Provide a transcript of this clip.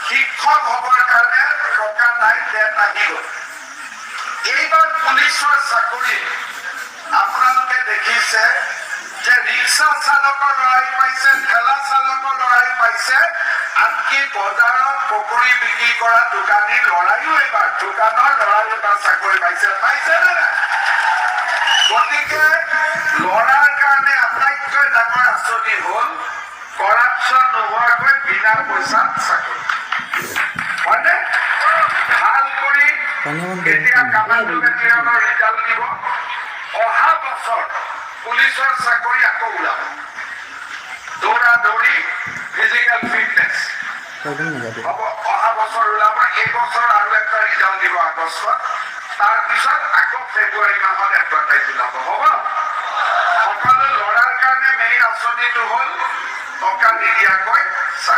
শিক্ষক হ'বৰ কাৰণে টকা নাই, টেট আহি গ'ল। এইবাৰ পুলিচৰ চাকৰিত আপোনালোকে দেখিছে যে ৰিক্সা চালকৰ ল'ৰাই পাইছে, ঠেলা চালকৰ ল'ৰাই পাইছে, আনকি বজাৰত পকৰি বিক্ৰী কৰা দোকানীৰ ল'ৰাইও এইবাৰ, দোকানৰ ল'ৰাই এইবাৰ চাকৰি পাইছে। পাইছে নে নাই? গতিকে ল'ৰাৰ কাৰণে আটাইতকৈ ডাঙৰ আঁচনি হ'ল কৰাপশ্যন নোহোৱাকৈ বিনা পইচাত চাকৰি, হয়নে? ভাল কৰি পানী অকণ দে। এতিয়া কামাণ্ডো বেটেলিয়নৰ ৰিজাল্ট দিব। অহা বছৰ পুলিচৰ চাকৰি আকৌ ওলাব। দৌৰা দৌৰি, ফিজিকেল ফিটনেছ একদম নাযাবি। হ'ব। অহা বছৰ ওলাব। এই বছৰ আৰু এটা ৰিজাল্ট দিব আগষ্টত। তাৰপিছত আকৌ ফেব্ৰুৱাৰী মাহত এডভাৰটাইজ ওলাব। হ'ব। সকলো ল'ৰাৰ কাৰণে মেইন আঁচনিটো হ'ল টকা নিদিয়াকৈ চাকৰি।